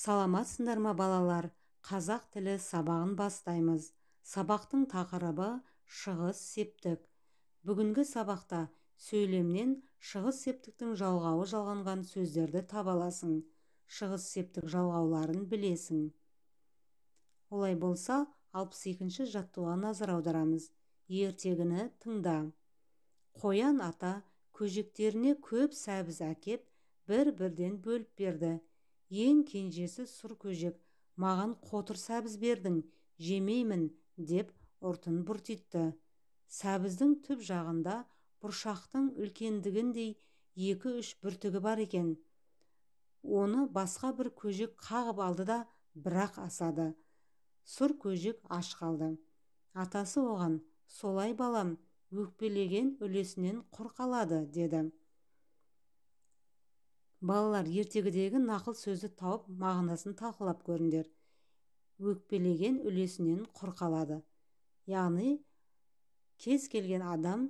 Саламатсыңдар ма, балалар? Қазақ тілі сабағын бастаймыз. Сабақтың тақырыбы шығыс септік. Бүгінгі сабақта сөйлемнен шығыс септіктің жалғауы жалғанған сөздерді таба аласың. Шығыс септік жалғауларын білесің. Олай болса, 62-ші жаттығуға назар аударамыз. Ертегіні тыңда. Қоян ата көжектеріне көп сәбіз әкеп, бір-бірден бөліп берді. Ең кенжесі сұр көжек, маған қотыр сәбіз бердің, жемеймін, деп ұртын бұртитты. Сәбіздің түп жағында бұршақтың үлкендігіндей 2-3 бүртігі бар екен. Оны басқа бір көжек қағып алды да бірақ асады. Сұр көжек аш қалды. Атасы оған, солай балам, өкпелеген үлесінен құр қалады, деді. Балалар, ертегідегі нақыл сөзді тауып, мағынасын талқылап көріңдер. Өкпелеген үлесінен құр қалады. Яғни, кез келген адам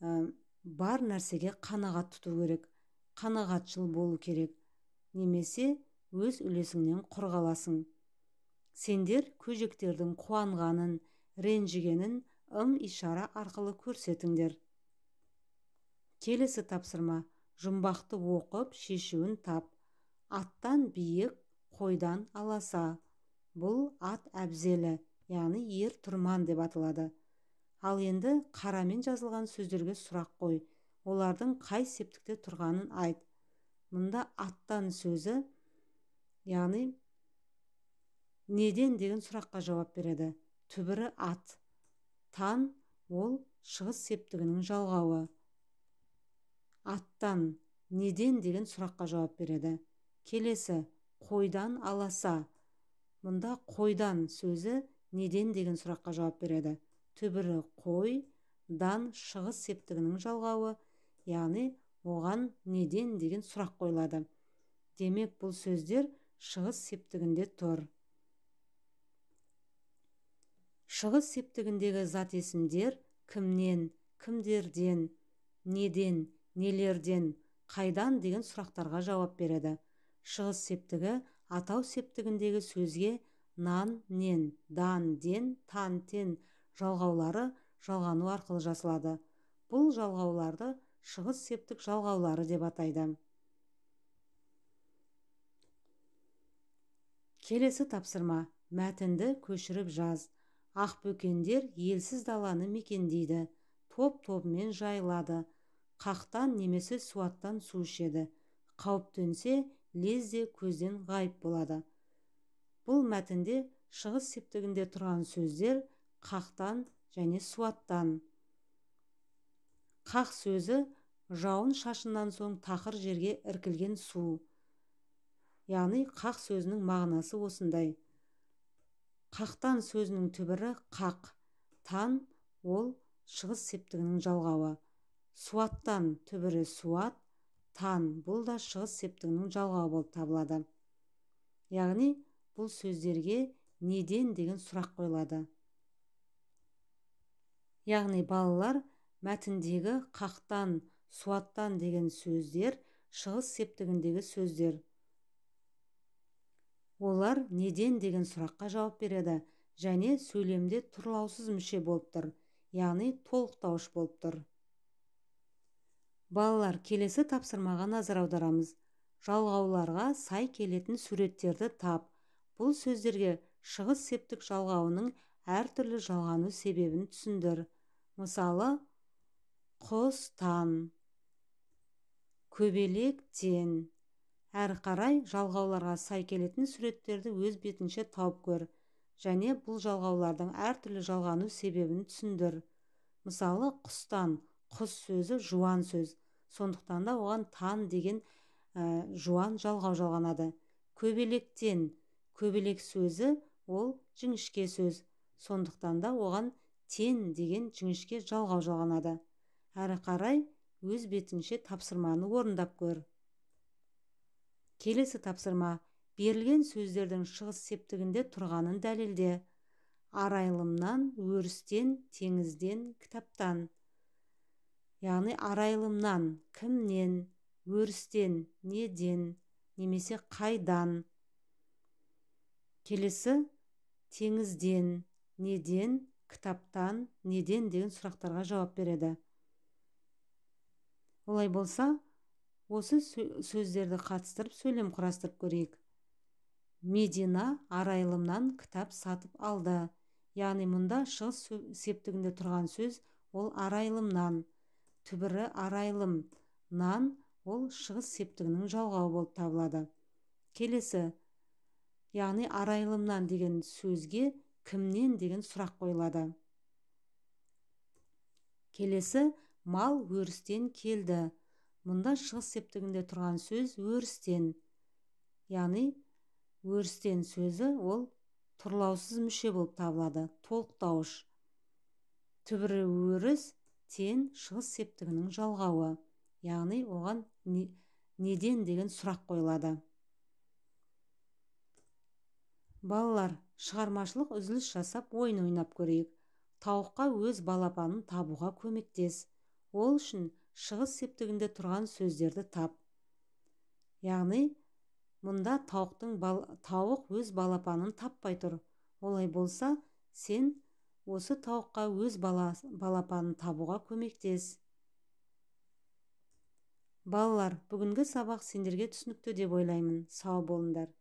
бар нәрсеге қанағат тұту керек, қанағатшыл болу керек, немесе өз үлесіңнен құр қаласың. Сендер көжектердің қуанғанын, ренжігенін ым-ишара арқылы көрсетіңдер. Келесі тапсырма. Жұмбақты оқып, шешуін тап. Аттан биік, қойдан аласа. Бұл ат әбзелі, яғни ер тұрман деп аталады. Ал енді қарамен жазылған сөздерге сұрақ қой. Олардың қай септікте тұрғанын айт. Мұнда аттан сөзі, яғни неден деген сұраққа жауап береді. Түбірі ат. Тан ол шығыс септігінің жалғауы. Аттан неден деген сұраққа жауап береді. Келесі қойдан аласа. Мұнда қойдан сөзі неден деген сұраққа жауап береді. Түбірі қой, дан шығыс септігінің жалғауы, яғни оған неден деген сұрақ қойылады. Демек, бұл сөздер шығыс септігінде тұр. Шығыс септігіндегі зат есімдер кімнен, кімдерден, неден, нелерден, қайдан деген сұрақтарға жауап береді. Шығыс септігі атау септігіндегі сөзге нан, нен, дан, ден, тан, тен жалғаулары жалғану арқылы жасалады. Бұл жалғауларды шығыс септік жалғаулары деп атайды. Келесі тапсырма. Мәтінді көшіріп жаз. Ақбөкендер елсіз даланы мекендейді, топ-тобымен жайылады. Қақтан немесе суаттан су ішеді. Қауіп төнсе, лезде көзден ғайып болады. Бұл мәтінде шығыс септігінде тұрған сөздер қақтан және суаттан. Қақ сөзі жауын шашыннан соң тақыр жерге іркілген су. Яғни қақ сөзінің мағынасы осындай. Қақтан сөзінің түбірі қақ, тан ол шығыс септігінің жалғауы. Суаттан түбірі суат, тан бұл да шығыс септігінің жалғауы болып табылады. Яғни бұл сөздерге неден деген сұрақ қойылады. Яғни балалар, мәтіндегі қақтан, суаттан деген сөздер шығыс септігіндегі сөздер. Олар неден деген сұраққа жауап береді және сөйлемде тұрлаусыз мүше болып тұр, яғни толықтауыш болып тұр. Балалар, келесі тапсырмаға назар аударамыз. Жалғауларға сай келетін суреттерді тап. Бұл сөздерге шығыс септік жалғауының әртүрлі жалғану себебін түсіндір. Мысалы, құстан, көбелектен. Әрі қарай жалғауларға сай келетін суреттерді өз бетінше тауып көр және бұл жалғаулардың әртүрлі жалғану себебін түсіндір. Мысалы, құстан, құс сөзі жуан сөз, сондықтан да оған тан деген жуан жалғау жалғанады. Көбелектен, көбелек сөзі ол жіңішке сөз, сондықтан да оған тен деген жіңішке жалғау жалғанады. Әрі қарай өз бетінше тапсырманы орындап көр. Келесі тапсырма. Берілген сөздердің шығыс септігінде тұрғанын дәлелде. Арайлымнан, өрістен, теңізден, кітаптан. Яғни арайлымнан, кімнен, өрістен, неден, немесе қайдан. Келесі теңізден, неден, кітаптан, неден деген сұрақтарға жауап береді. Олай болса, осы сөздерді қатыстырып сөйлем құрастырып көрейік. Медина Арайлымнан кітап сатып алды. Яғни мұнда шығыс септігінде тұрған сөз ол Арайлымнан. Түбірі Арайлым, нан ол шығыс септігінің жалғауы болып табылады. Келесі, яғни Арайлымнан деген сөзге кімнен деген сұрақ қойылады. Келесі, мал өрістен келді. Мұнда шығыс септігінде тұрған сөз өрістен. Яғни өрістен сөзі ол тұрлаусыз мүше болып табылады, толықтауыш. Түбірі өріс, тен шығыс септігінің жалғауы. Яғни оған неден деген сұрақ қойылады. Балалар, шығармашылық үзіліс жасап ойын ойнап көрейік. Тауыққа өз балапанын табуға көмектес. Ол үшін шығыс септігінде тұрған сөздерді тап. Яғни мұнда тауық өз балапанын таппай тұр. Олай болса, сен осы тауыққа өз балапанын табуға көмектес. Балалар, бүгінгі сабақ сендерге түсінікті деп ойлаймын. Сау болыңдар.